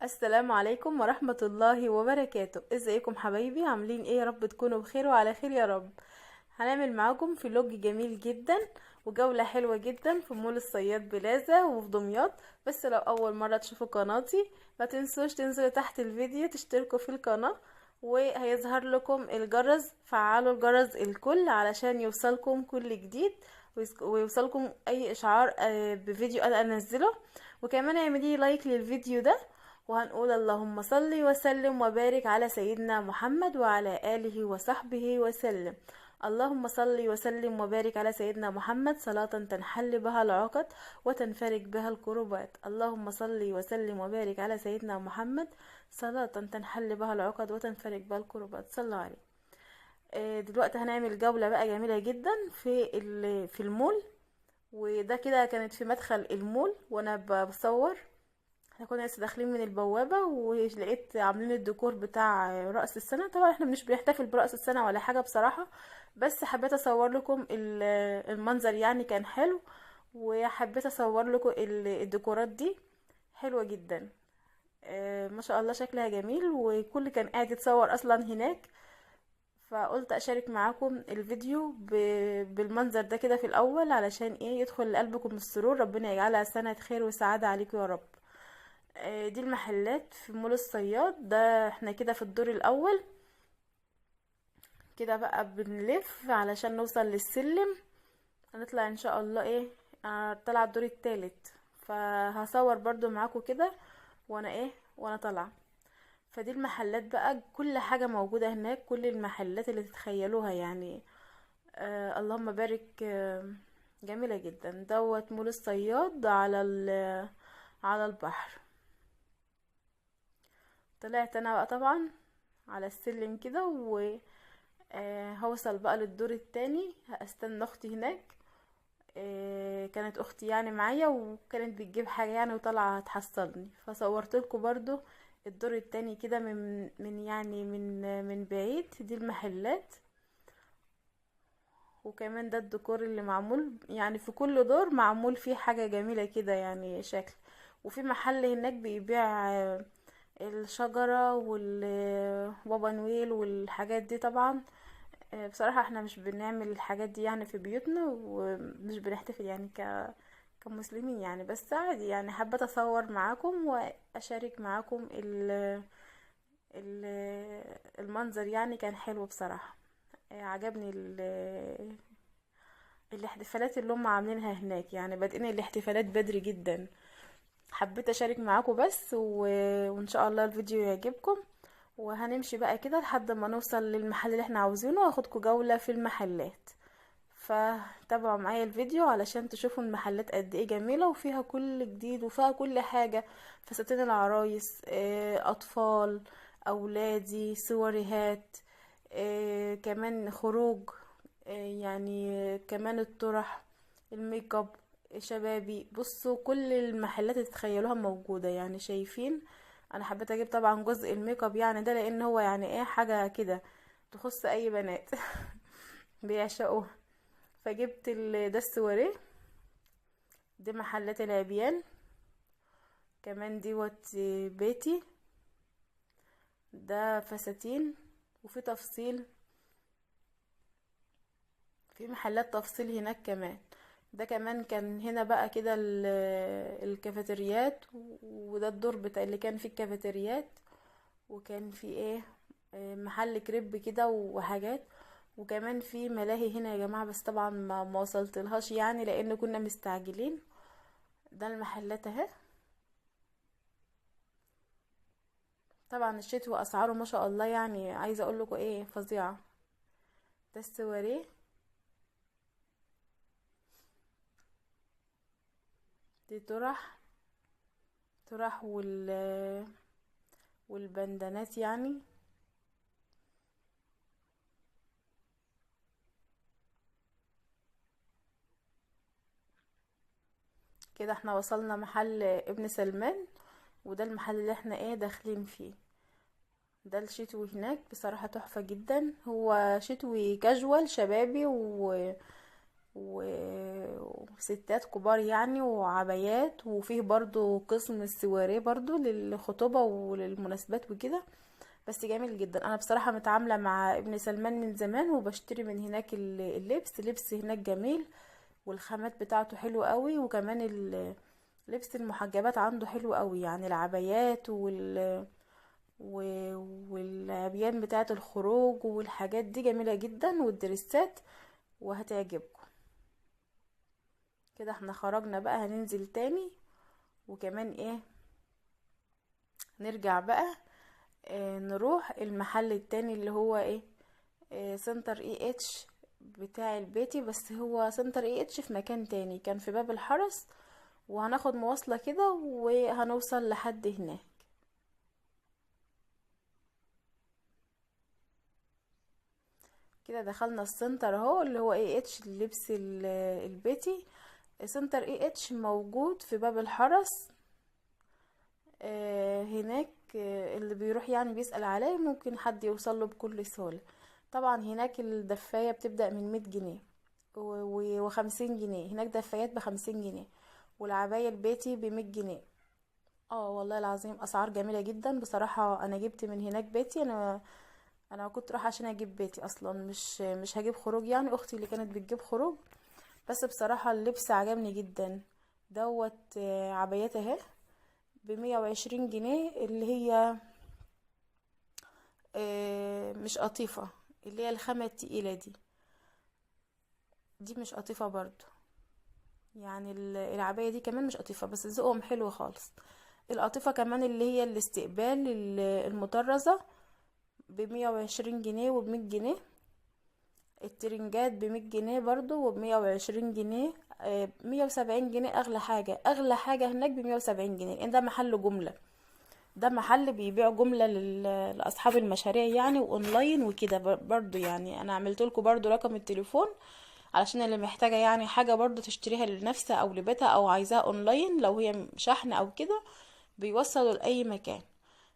السلام عليكم ورحمة الله وبركاته. ازيكم حبايبي؟ عاملين ايه؟ يا رب تكونوا بخير وعلى خير يا رب. هنعمل معاكم vlog جميل جدا وجولة حلوة جدا في مول الصياد بلازا وفي دمياط. بس لو اول مرة تشوفوا قناتي ما تنسوش تنزلوا تحت الفيديو تشتركوا في القناة، وهيظهر لكم الجرس، فعلوا الجرس الكل علشان يوصلكم كل جديد ويوصلكم اي اشعار بفيديو انا انزله. وكمان اعملي like للفيديو ده، وهنقول اللهم صل وسلم وبارك على سيدنا محمد وعلى آله وصحبه وسلم. اللهم صل وسلم وبارك على سيدنا محمد صلاة تنحل بها العقد وتنفرج بها الكربات. اللهم صل وسلم وبارك على سيدنا محمد صلاة تنحل بها العقد وتنفرج بها الكربات. صلوا عليه. دلوقتي هنعمل جولة بقى جميلة جدا في المول، وده كده كانت في مدخل المول وانا بصور. احنا كنا لسه داخلين من البوابة ولقيت عاملين الديكور بتاع رأس السنة. طبعا احنا مش بنحتفل برأس السنة ولا حاجة بصراحة، بس حبيت اصور لكم المنظر، يعني كان حلو، وحبيت اصور لكم الديكورات دي حلوة جدا. ما شاء الله شكلها جميل، وكل كان قاعد يتصور اصلا هناك، فقلت اشارك معاكم الفيديو بالمنظر ده كده في الاول علشان يدخل لقلبكم السرور. ربنا يجعلها سنة خير وسعادة عليكم يا رب. دي المحلات في مول الصياد ده. احنا كده في الدور الاول كده بقى بنلف علشان نوصل للسلم، هنطلع ان شاء الله طلع الدور التالت، فهصور برضو معاكم كده وانا طالعه. فدي المحلات بقى، كل حاجه موجوده هناك، كل المحلات اللي تتخيلوها يعني. اللهم بارك. جميله جدا دوت مول الصياد على البحر. طلعت انا بقى طبعا على السلم كده و هوصل بقى للدور التاني. هستنى اختي هناك، كانت اختي معايا وكانت بتجيب حاجه وطالعه هتحصلني، فصورت لكم برضو الدور التاني كده من بعيد. دي المحلات، وكمان ده الديكور اللي معمول، في كل دور معمول فيه حاجه جميله كده شكل. وفي محل هناك بيبيع الشجرة وبابا نويل والحاجات دي. طبعا بصراحة احنا مش بنعمل الحاجات دي في بيوتنا، ومش بنحتفل كمسلمين بس عادي حابة اتصور معاكم واشارك معاكم المنظر، كان حلو بصراحة. عجبني الاحتفالات اللي هم عاملينها هناك، بادئين الاحتفالات بدري جدا. حبيت اشارك معاكم بس، وان شاء الله الفيديو يعجبكم. وهنمشي بقى كده لحد ما نوصل للمحل اللي احنا عاوزينه، واخدكم جولة في المحلات، فتابعوا معايا الفيديو علشان تشوفوا المحلات قد ايه جميلة وفيها كل جديد وفيها كل حاجة. فساتين العرايس، اطفال، اولادي، سواريهات، كمان خروج، كمان الطرح، الميك اب شبابي. بصوا كل المحلات اللي تتخيلوها موجودة، شايفين. انا حبيت اجيب طبعا جزء الميك اب ده، لان هو حاجة كده تخص اي بنات بيعشقوها. فجبت ده السواريه، دي محلات العبيان، كمان دوت بيتي، ده فساتين، وفي تفصيل، في محلات تفصيل هناك كمان. ده كمان كان هنا بقى كده الكافيتريات، وده الدور بتاع اللي كان فيه الكافيتريات، وكان فيه محل كريب كده وحاجات، وكمان في ملاهي هنا يا جماعة، بس طبعا ما وصلتلهاش لان كنا مستعجلين. ده المحلات اهي. طبعا الشتوى اسعاره ما شاء الله، عايزة اقول لكم فظيعة. ده السواريه، دي طرح والبندانات كده. احنا وصلنا محل ابن سلمان، وده المحل اللي احنا داخلين فيه. ده الشتوي هناك بصراحة تحفة جدا، هو شتوي كاجوال شبابي وستات كبار يعني، وعبايات، وفيه برضو قسم السواريه برضو للخطوبة وللمناسبات وكده. بس جميل جدا. انا بصراحة متعاملة مع ابن سلمان من زمان، وبشتري من هناك اللبس، لبس هناك جميل، والخامات بتاعته حلوة قوي، وكمان لبس المحجبات عنده حلو قوي، يعني العبايات والعبيان بتاعة الخروج والحاجات دي جميلة جدا، والدرسات، وهتعجبكم. كده احنا خرجنا بقى، هننزل تاني، وكمان ايه نرجع بقى، نروح المحل التاني اللي هو ايه، سنتر اي اتش بتاع البيتي، بس هو سنتر اي اتش في مكان تاني، كان في باب الحرس، وهناخد مواصلة كده وهنوصل لحد هناك. كده دخلنا السنتر اهو اللي هو اي اتش اللبس البيتي. سنتر اي اتش موجود في باب الحرس، هناك، اللي بيروح يعني بيسأل عليه ممكن حد يوصل له بكل سهولة. طبعا هناك الدفاية بتبدأ من 100 جنيه وخمسين جنيه، هناك دفايات ب50 جنيه، والعباية البيتي ب100 جنيه. والله العظيم اسعار جميلة جدا بصراحة. انا جبت من هناك بيتي، انا كنت رايحة عشان اجيب بيتي اصلا، مش هجيب خروج يعني، اختي اللي كانت بتجيب خروج، بس بصراحة اللبس عجبني جدا. دوت، عبايات اهي بمية وعشرين جنيه، اللي هي، مش قطيفة، اللي هي الخامة التقيلة دي، دي مش قطيفة برضو يعني، العباية دي كمان مش قطيفة، بس ذوقهم حلو خالص. القطيفة كمان اللي هي الاستقبال المطرزة بمية وعشرين جنيه وبمية جنيه. الترنجات بمية جنيه برضو وبمية وعشرين جنيه، 170 جنيه اغلى حاجة، اغلى حاجة هناك بمية وسبعين جنيه، لان ده محل جملة، ده محل بيبيع جملة لأصحاب المشاريع يعني، وأونلاين وكده برضو يعني. أنا عملت لكم برضو رقم التليفون علشان اللي محتاجة يعني حاجة برضو تشتريها لنفسها أو لبيتها أو عايزاها أونلاين، لو هي شحن أو كده بيوصلوا لأي مكان.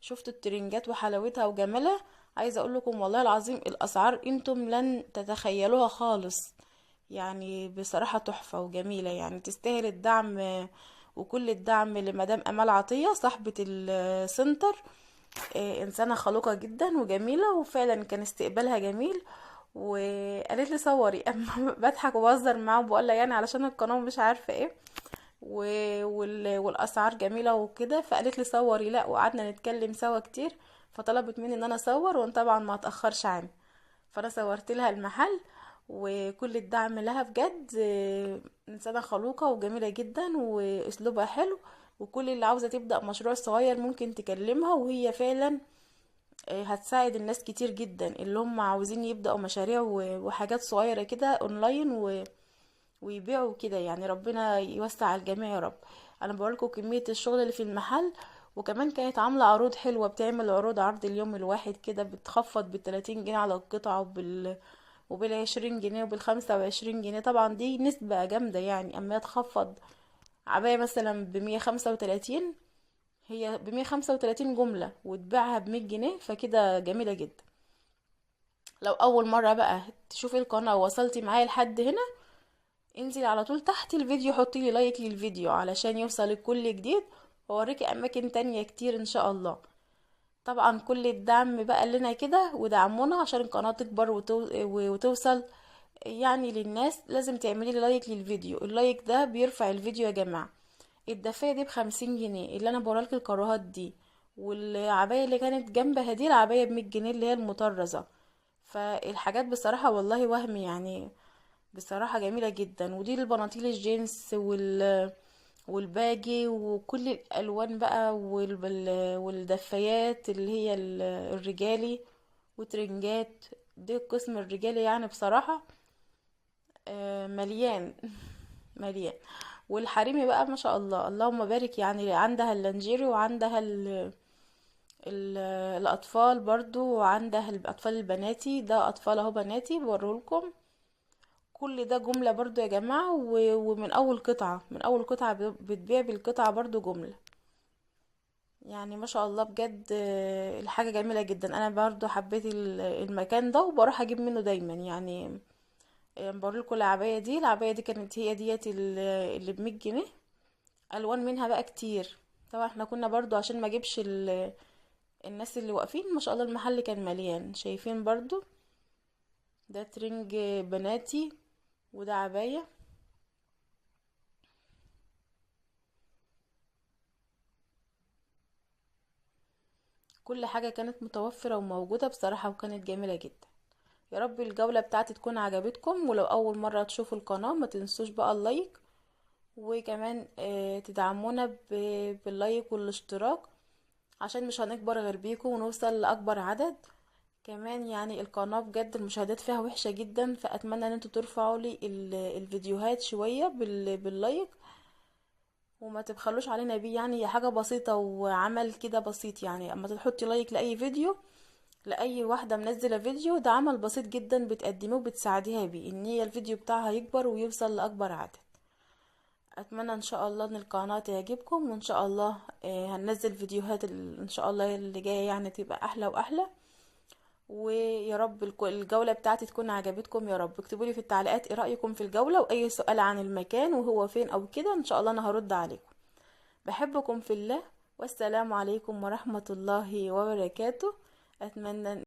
شفتوا الترنجات وحلاوتها وجمالها؟ عايزة أقول لكم والله العظيم الأسعار أنتم لن تتخيلوها خالص يعني، بصراحة تحفة وجميلة يعني، تستاهل الدعم وكل الدعم لمدام أمال عطية صاحبة السنتر. إنسانة خلوقة جدا وجميلة، وفعلا كان استقبالها جميل، وقالت لي صوري. أما بضحك وبهزر معاه وبقول لها يعني علشان القناة مش عارفة ايه والأسعار جميلة وكده، فقالت لي صوري، لا وقعدنا نتكلم سوا كتير، فطلبت مني ان انا اصور، وانا طبعا ما اتأخرش عنه، فانا صورت لها المحل، وكل الدعم لها بجد. انسانة خلوقة وجميلة جدا واسلوبها حلو، وكل اللي عاوزة تبدأ مشروع صغير ممكن تكلمها، وهي فعلا، هتساعد الناس كتير جدا اللي هم عاوزين يبدأوا مشاريع وحاجات صغيرة كده اونلاين ويبيعوا كده يعني. ربنا يوسع على الجميع يا رب. انا بقولكم كمية الشغل اللي في المحل، وكمان كانت عاملة عروض حلوة، بتعمل عروض عرض اليوم الواحد كده، بتخفض بالتلاتين جنيه على القطعة وبالعشرين جنيه وبالخمسة وعشرين جنيه. طبعا دي نسبة جامدة يعني، اما تخفض عباية مثلا بمية خمسة وتلاتين، هي بمية خمسة وتلاتين جملة وتبيعها بمية جنيه، فكده جميلة جدا. لو اول مرة بقى تشوفي القناة ووصلتي معايا لحد هنا، انزلي على طول تحت الفيديو، حطي لي لايك للفيديو علشان يوصل لكل جديد، واوريكي اماكن تانية كتير ان شاء الله. طبعا كل الدعم بقى لنا كده ودعمونا عشان القناة تكبر وتوصل يعني للناس. لازم تعملي لي لايك للفيديو، اللايك ده بيرفع الفيديو يا جماعة. الدفاية دي ب50 جنيه اللي انا بوريلك الكروهات دي، والعباية اللي كانت جنبها دي العباية بمية جنيه اللي هي المطرزة. فالحاجات بصراحة والله وهم يعني، بصراحة جميلة جدا. ودي البناطيل الجينز والباجي وكل الالوان بقى، والدفايات اللي هي الرجالي وترنجات، دي القسم الرجالي يعني بصراحة، مليان مليان. والحريمي بقى ما شاء الله اللهم بارك يعني، عندها اللانجيري وعندها الاطفال برضو، وعندها الاطفال البناتي، ده اطفال اهو بناتي بوريهولكم. كل ده جملة برضو يا جماعة، ومن اول قطعة، من اول قطعة بتبيع بالقطعة برضو جملة يعني، ما شاء الله بجد، الحاجة جميلة جدا. انا برضو حبيت المكان ده وبروح اجيب منه دايما يعني، بوريلكم العباية دي. العباية دي كانت هي ديت اللي ب100 جنيه، الوان منها بقى كتير. طبعا احنا كنا برضو عشان ما اجيبش الناس اللي واقفين، ما شاء الله المحل كان مليان. شايفين برضو ده ترنج بناتي، وده عباية. كل حاجة كانت متوفرة وموجودة بصراحة، وكانت جميلة جدا. يا رب الجولة بتاعتي تكون عجبتكم، ولو أول مرة تشوفوا القناة ما تنسوش بقى ال like، وكمان تدعمونا بال like والاشتراك، عشان مش هنكبر غير بيكم ونوصل لأكبر عدد. كمان القناة بجد المشاهدات فيها وحشة جدا، فأتمنى ان انتوا ترفعوا لي الفيديوهات شوية بال like، وما تبخلوش علينا بيه. هي حاجة بسيطة وعمل كده بسيط، اما تحطي like لأي فيديو، لأي واحدة منزلة فيديو، ده عمل بسيط جدا بتقدميه وبتساعديها بيه ان هي الفيديو بتاعها يكبر ويوصل لأكبر عدد. اتمنى ان شاء الله ان القناة تعجبكم، وان شاء الله، هننزل فيديوهات ان شاء الله اللي جاية تبقى احلى واحلى. ويا رب الجولة بتاعتي تكون عجبتكم يا رب. اكتبوا لي في التعليقات ايه رأيكم في الجولة، واي سؤال عن المكان وهو فين او كده، ان شاء الله انا هرد عليكم. بحبكم في الله، والسلام عليكم ورحمة الله وبركاته. اتمنى